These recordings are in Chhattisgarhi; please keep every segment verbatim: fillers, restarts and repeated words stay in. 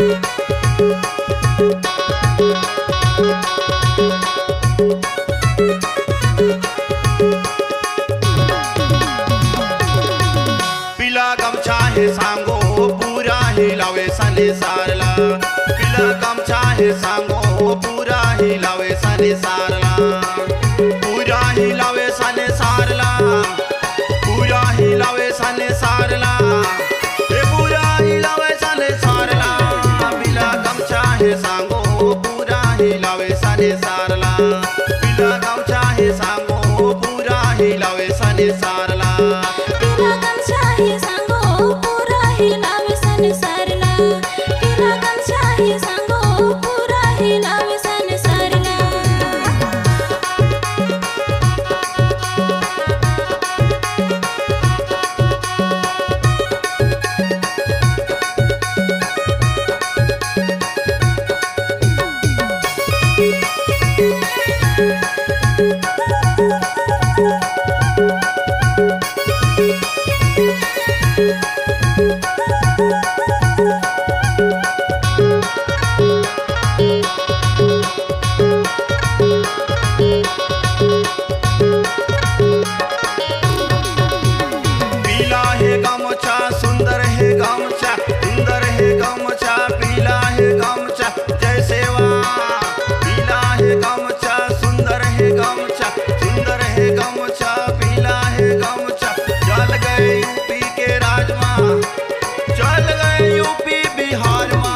पीला गमछा हे सांगो, पूरा हिलावे संसार ला। पीला गमछा हे सांगो, पूरा हिलावे संसार ला। पूरा हिलावे संसार ला। पूरा हिलावे संसार ला। ए पूरा हिलावे संसार ला। पीला गमछा हे सांगो, पूरा हिलावे संसार ला। पीला गमछा हे सांगो, पूरा हिलावे संसार ला। पीला गमछा हे सांगो, पूरा हिलावे संसार ला। पीला गमछा हे सांगो, पूरा हिलावे संसार ला। पीला हे गमछा, सुंदर हे गमछा, सुंदर हे गमछा, पीला हे गमछा, जय सेवा। पीला हे गमछा, सुंदर हे गमछा, सुंदर हे गमछा, पीला हे गमछा, चल गए यूपी के राज मा। चल गए यूपी बिहार मा।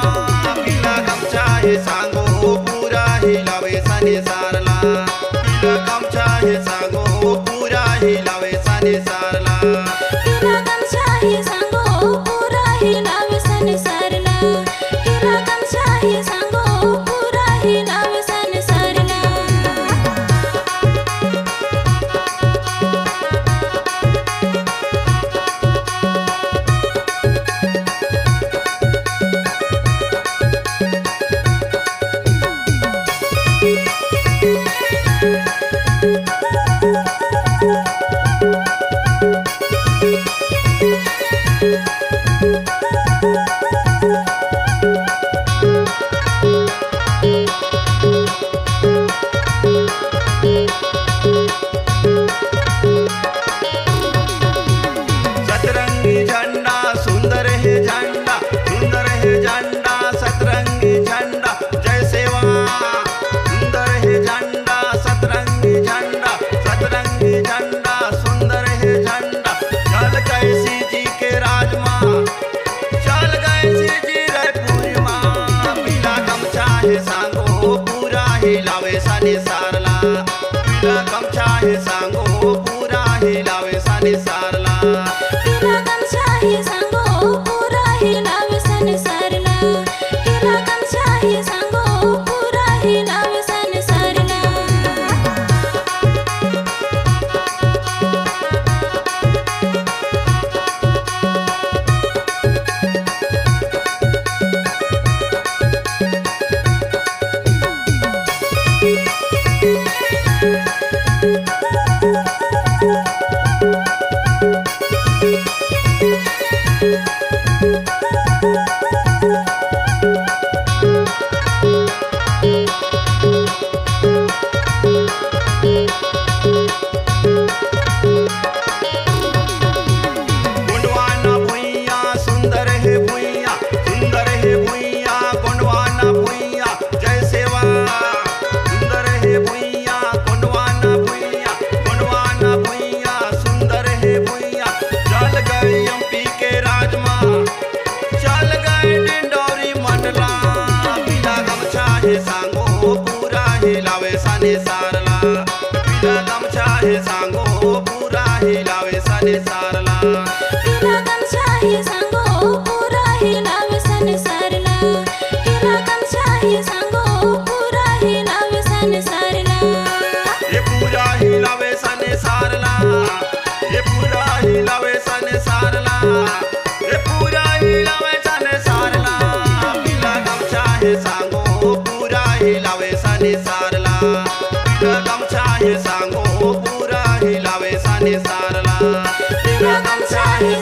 पीला गमछा हे सांगो, पूरा हिलावे संसार ला। पीला गमछा हे सांगो, पूरा हिलावे संसार ला। पीला गमछा हे सांगो, पूरा हिलावे संसार ला। पीला गमछा हे सांगो, पूरा हिलावे संसार ला। सतरंगी झंडा, सुंदर हे झंडा, सुंदर हे झंडा, सतरंगी झंडा, जय सेवा। सुंदर हे झंडा, सतरंगी झंडा, सतरंगी झंडा, सुंदर हे झंडा, चल गए शिव जी के राज मा। चल गए शिव जी रायपुर मा। पीला गमछा हे सांगो, पूरा हिलावे संसार ला। पीला गमछा हे सांगो, पूरा हिलावे संसार ला। पीला गमछा हे सांगो, पूरा हिलावे संसार ला। पीला गमछा हे सांगो, पूरा हिलावे संसार ला। गोंडवाना भुइयां, सुंदर हे भुइयां, सुंदर हे भुइयां, गोंडवाना भुइयां, जय सेवा। सुंदर हे भुइयां, गोंडवाना भुइयां, गोंडवाना भुइयां, सुंदर हे भुइयां, चल गए एमपी के राज मा। चल गए डिंडौरी मंडला। पीला गमछा हे सांगो, पूरा हिलावे संसार ला। पीला गमछा हे सांगो, पूरा हिलावे संसार ला। पीला गमछा हे सांगो, पूरा हिलावे संसार ला। पीला गमछा हे सांगो, पूरा हिलावे संसार ला। ये पूरा हिलावे संसार ला। ये पूरा हिलावे संसार ला। ए पूरा हिलावे संसार ला। पीला गमछा हे सांगो, पूरा हिलावे संसार ला। पीला गमछा हे सांगो, पूरा हिलावे संसार ला। पीला गमछा हे